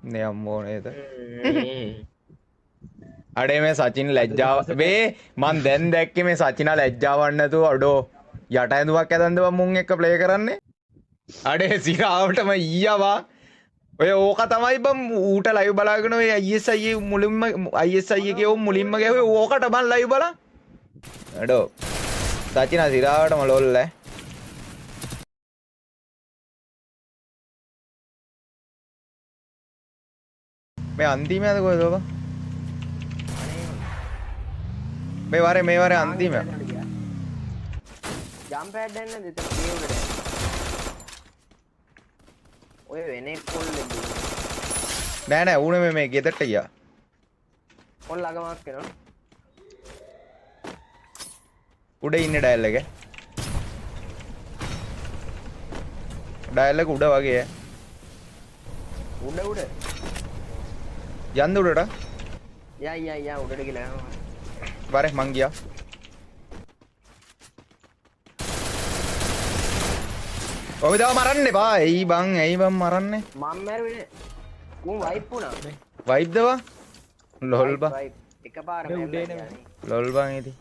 නේ අම්මෝ නේද? අඩේ මේ සචින් ලැජ්ජාව මේ මං දැන් දැක්කේ මේ සචිනා ලැජ්ජාවක් නැතුව අඩෝ යට ඇඳුමක් ඇදන්ද බං මුන් එක්ක ප්ලේ කරන්නේ. අඩේ සිරාවටම ඊයා බං. ඔය ඕක තමයි බං ඌට ලයිව් බලාගෙන ඔය ISI මුලින්ම ISI එකේ උන් මුලින්ම ගැහුවේ ඕකට බං ලයිව් බලන්. අඩෝ සචිනා සිරාවටම ලොල් ඈ. මේ අන්තිමයද කොහෙද බං? මේ වාරේ අන්තිමය. ජම්ප් පැඩ් දැන් නැද්ද එතන මේ උඩට? ඔය වෙන කොල්ලෙක් නෑ නෑ ඌ නෙමෙයි මේ ගෙදරට ගියා. කොල්ල අගමක් වෙනවා. උඩ ඉන්නේ ඩයල් එක. ඩයල් එක උඩ වගේ ඈ. උඩ උඩ. යන්න උඩට. යා යා යා උඩට ගිහලා යනවා. වරේ මං ගියා. ඔය තව මරන්න එපා. ඇයි බං ඇයි බං මරන්නේ? මං මැරුවේ නෑ. උන් වයිප් වුණා. වයිප්ද බං? ලොල් බං. එකපාරම උඩේ ලොල් බං ඉතින්.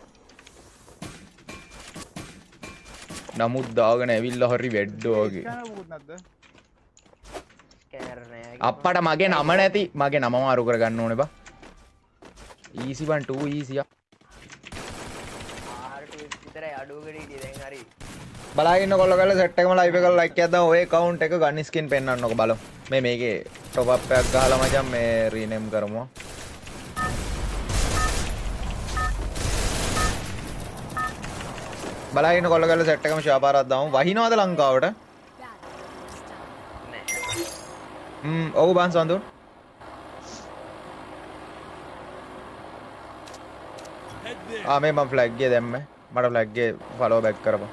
නමුත් දාගෙන ඇවිල්ලා හරි වැඩ්ඩෝ වගේ. අප්පට මගේ නම නැති මගේ නම මාරු කරගන්න ඕනේ බං. ඊසි බං 2 ඊසි ආ. R2 විතරයි අඩුවකට හිටියේ දැන් හරි. බලාගෙන ඉන්න කොල්ල ගල්ල සෙට් එකම ලයිව් එක ලයික් එකක් දාමු. ඔය ඇකවුන්ට් එක ගන් ස්කින් පෙන්නන්නකො බලමු. මේ මේකේ টොප් අප් එකක් ගහලා මචං මේ රීනේම් කරමු. බලාගෙන ඉන්න කොල්ල ගල්ල සෙට් එකම ෂෙයා පාරක් දාමු. වහිනවද ලංකාවට? නෑ. ඔව් බං සඳුන්. ආ මේ මං ෆ්ලැග් එක දැම්මේ. මට ෆ්ලැග් එක ෆලෝ බැක් කරපන්.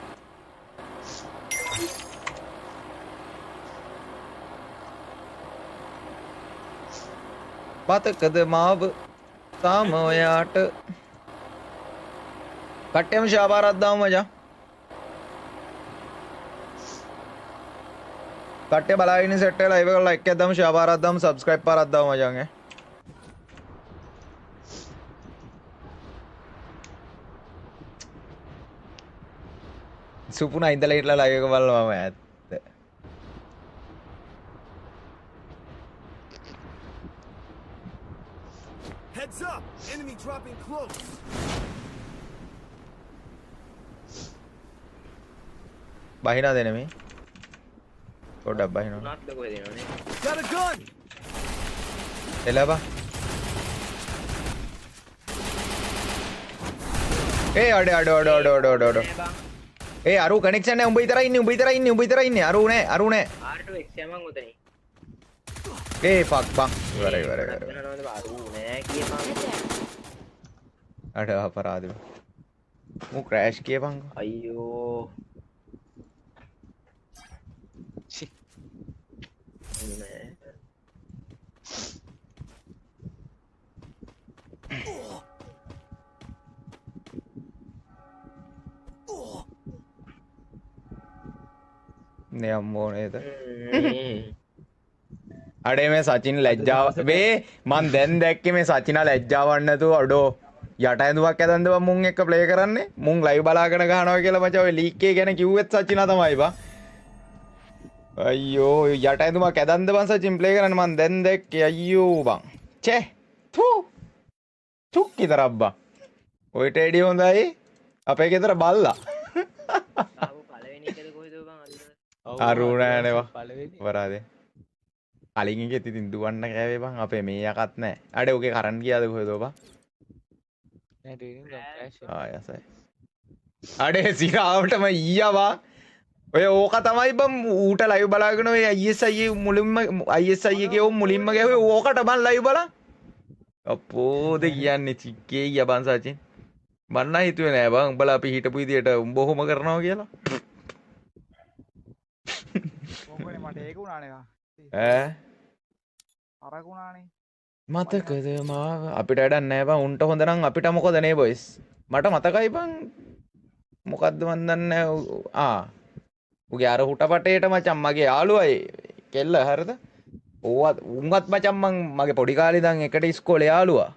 මතකද මාව තාම ඔයාට? කට්ටියම ෂෙයා පාරක් දාමු මචං. කට්ටිය බලාගෙන ඉන්න සෙට් එක ලයිව් එක ලයික් එකක් දාමු, ෂෙයා පාරක් දාමු, සබ්ස්ක්‍රයිබ් පාරක් දාමු මචං ඈ. සුපුනා ඉඳලා හිටලා ලයිව් එක බලනවා මම ඇත්ත. Heads up! Enemy dropping close. බහිනවද එනමි? පොඩ්ඩක් බහිනවා. උනත්ද කොහෙද එනවනේ? Got a gun. එළ බං. ඒ අඩේ අඩෝ අඩෝ අඩෝ අඩෝ අඩෝ අඩෝ. ඒ අරු කනෙක්ෂන් නෑ. උඹ විතරයි ඉන්නේ උඹ විතරයි ඉන්නේ උඹ විතරයි ඉන්නේ. අරු නෑ අරු නෑ. R2X යමන් උතනේ. ඒ ෆක් බං. ඉවරයි ඉවරයි ඉවරයි. අරු නෑ කියපන්. අඩ අපරාධ බං. මු ක්‍රෑෂ් කියපන්කෝ. අයියෝ. නෑ. නේ අම්මෝ නේද? අඩේ මේ සචින් ලැජ්ජාව මේ මං දැන් දැක්කේ මේ සචිනා ලැජ්ජාවක් නැතුව අඩෝ යට ඇඳුමක් ඇදන්ද බං මුන් එක්ක ප්ලේ කරන්නේ. මුන් ලයිව් බලාගෙන ගහනවා කියලා මචං ඔය ලීක් එක ගැන කිව්වෙත් සචිනා තමයි බං. අයියෝ යට ඇඳුමක් ඇදන්ද බං සචින් ප්ලේ කරන්නේ මං දැන් දැක්කේ අයියෝ බං. චේ තු තුක් විතරක් බං. ඔය ටෙඩි හොඳයි අපේ ගෙදර බල්ලා. ආවු පළවෙනි එකද කොහෙද බං අදිනවද? අරු නෑනේ බං. පළවෙනි. වරාදේ. කලින් එකෙත් ඉතින් දුවන්න කෑවේ බං අපේ මේ යකත් නෑ. අඩේ ඔගේ කරන් ගියාද කොහෙද බං? නෑ ට්‍රේනින් ගම් ක්‍රෑෂ් ආ යසයි. අඩේ සිරාවටම ඊයා බං. ඔය ඕක තමයි බං ඌට ලයිව් බලාගෙන ඔය ISI මුලින්ම ISI එකේ උන් මුලින්ම ගැහුවේ ඕකට බං ලයිව් බලන්. අපෝද කියන්නේ චික්කේ ඊයා බං සචින්. මං නම් හිතුවේ නෑ බං උඹලා අපි හිටපු විදියට උඹ ඔහොම කරනවා කියලා. මොකනේ මට ඒක වුණානේ බං. ඈ අරක වුණානේ. මතකද මාව අපිට වැඩක් නෑ බං උන්ට හොඳ නම් අපිට මොකද නේ බොයිස්. මට මතකයි බං මොකද්ද මන් දන්නේ නෑ. ආ උගේ අර හුටපටේට මචං මගේ යාළුවයි කෙල්ල හරිද? ඕවත් උන්වත් මචං මං මගේ පොඩි කාලේ ඉඳන් එකට ඉස්කෝලේ යාළුවා.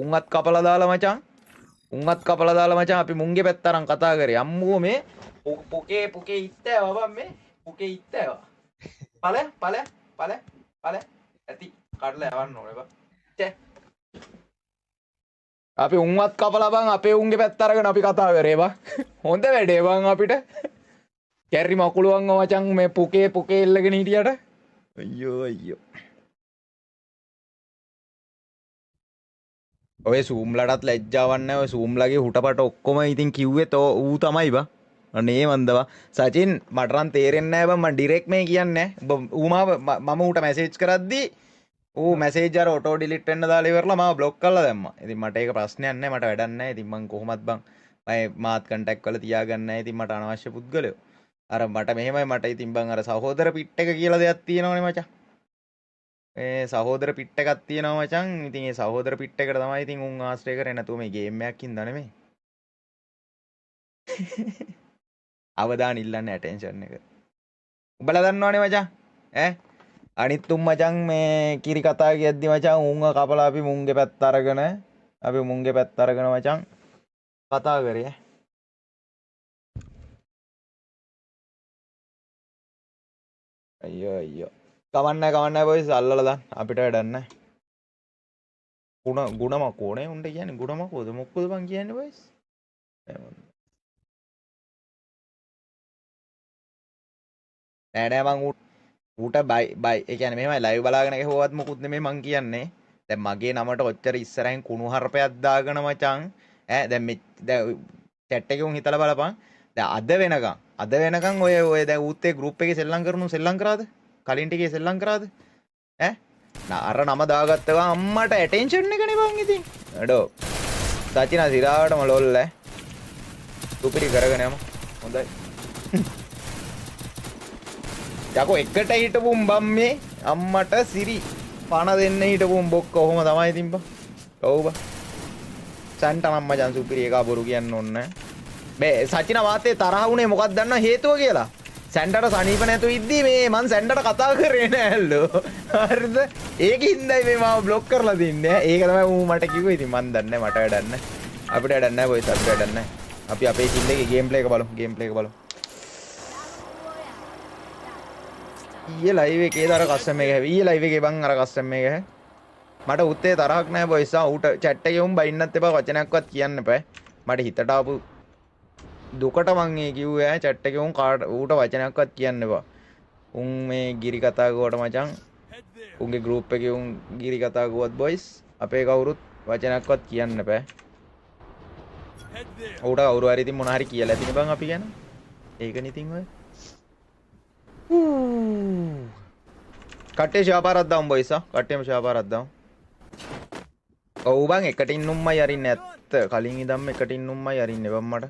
උන්වත් කපලා දාලා මචං. උන්වත් කපලා දාලා මචං අපි මුන්ගේ පැත්ත අරන් කතා කරේ. අම්මෝ මේ පොකේ පොකේ ඉත්තෑවා බං මේ පොකේ ඉත්තෑවා. ඵල ඵල ඵල ඵල ඇති කඩලා යවන්න ඕනේ බං. ඡේ. අපි උන්වත් කපලා බං අපේ උන්ගේ පැත්ත අරගෙන අපි කතා කරේ බං. හොඳ වැඩේ බං අපිට. කැරි මකුළුවන් මචං මේ පොකේ පොකේ එල්ලගෙන හිටියට. අයියෝ අයියෝ. ඔය සූම්ලටත් ලැජ්ජාවක් නැහැ. ඔය සූම්ලගේ හුටපට ඔක්කොම ඉතින් කිව්වෙත් ඌ තමයි බං. අනේ මන්දවා සචින් මට නම් තේරෙන්නේ නැහැ බං. මං ඩිරෙක්ට් මේ කියන්නේ නැහැ. ඌ මාව මම ඌට මැසේජ් කරද්දි ඌ මැසේජ් අර ඔටෝ ඩිලීට් වෙන්න දාලා ඉවරලා මාව බ්ලොක් කරලා දැම්මා. ඉතින් මට ඒක ප්‍රශ්නයක් නැහැ. මට වැඩක් නැහැ. ඉතින් මං කොහොමත් බං මම මාත් කන්ටැක්ට් කරලා තියාගන්නේ නැහැ. ඉතින් මට අනවශ්‍ය පුද්ගලයෝ. අර මට මෙහෙමයි මට ඉතින් බං අර සහෝදර පිට් එක කියලා දෙයක් තියෙනවනේ මචං. මේ සහෝදර පිට් එකක් තියෙනවා මචං. ඉතින් ඒ සහෝදර පිට් එකට තමයි ඉතින් උන් ආශ්‍රය කරේ නැතුව මේ ගේම් එකක් හින්දා නෙමෙයි. අවදාන ඉල්ලන්නේ ඇටෙන්ෂන් එක. උඹලා දන්නවනේ මචං. ඈ අනිත් උන් මචං මේ කිරි කතා කියද්දි මචං උන්ව කපලා අපි මුන්ගේ පැත්ත අරගෙන අපි මුන්ගේ පැත්ත අරගෙන මචං කතා කරේ. ඈ අයියෝ අයියෝ. කවන්නේ කවන්නේ බොයිස් අල්ලලා දාන්න අපිට වැඩක් නැහැ. ගුණ ගුණමකෝ නේ උන්ට කියන්නේ ගුණමකෝද මොකද බං කියන්නේ බොයිස්? නෑ නෑ මං ඌට බයි බයි ඒ කියන්නේ මෙහෙමයි ලයිව් බලාගෙන ගහුවත් මොකුත් නෙමෙයි මං කියන්නේ. දැන් මගේ නමට ඔච්චර ඉස්සරහින් කුණු හarpයක් දාගෙන මචං ඈ දැන් මේ දැන් චැට් එකේ උන් හිතලා බලපන්. දැන් අද වෙනකන් ඔය ඔය දැන් ඌත් ඒ ගෲප් එකේ සෙල්ලම් කරනු සෙල්ලම් කරාද? කලින් ටිකේ සෙල්ලම් කරාද? ඈ අර නම දාගත්ත ගමන් අම්මට ඇටෙන්ෂන් එකනේ බං ඉතින්. අඩෝ සචිනා සිරාවටම ලොල් ඈ. සුපිරි කරගෙන යමු. හොඳයි. යකෝ එකට හිටපුම් බම් මේ අම්මට සිරි පණ දෙන්න හිටපුම් බොක්ක ඔහොම තමයි ඉතින් බං. ඔව් බං. සන්ට නම් මචං සුපිරි එක බොරු කියන්න ඕනේ නෑ. මේ සචිනා වාතේ තරහ වුණේ මොකක්ද දන්නව හේතුව කියලා. සැන්ටට සනීප නැතුව ඉද්දි මේ මං සැන්ටට කතා කරේ නෑල්ලෝ. හරිද? ඒකින්දයි මේ මාව බ්ලොක් කරලා තින්නේ. ඒක තමයි ඌ මට කිව්වේ. ඉතින් මං දන්නේ නෑ මට වැඩක් නෑ. අපිට වැඩක් නෑ බොයිස් අපිට වැඩක් නෑ. අපි අපේ චිල් එකේ ගේම් ප්ලේ එක බලමු. ගේම් ප්ලේ එක බලමු. ඊයේ ලයිව් එකේ අර කස්ටම් එක හැවි. ඊයේ ලයිව් එකේ බං අර කස්ටම් එක හැ. මට උත්තේ තරහක් නෑ බොයිස්. ආ ඌට චැට් එකේ උන් බයින්නත් එපා වචනයක්වත් කියන්න එපා. මට හිතට ආපු දුකට මං ඒ කිව්වේ ඈ චැට් එකේ උන් කාට ඌට වචනයක්වත් කියන්න එපා. උන් මේ ගිරි කතා කරුවට මචං උන්ගේ ගෲප් එකේ උන් ගිරි කතා කරුවත් බොයිස් අපේ කවුරුත් වචනයක්වත් කියන්න එපා. ඌට කවුරු හරි ඉතින් මොන හරි කියලා ඇතිනේ බං අපි ගැන. ඒකනේ ඉතින් ඔය. කට්ටිය ෂා පාරක් දාමු බොයිස් ආ. කට්ටියම ෂා පාරක් දාමු. ඔව් බං එකට ඉන්නුම්මයි අරින්නේ ඇත්ත. කලින් ඉඳන්ම එකට ඉන්නුම්මයි අරින්නේ බං මට.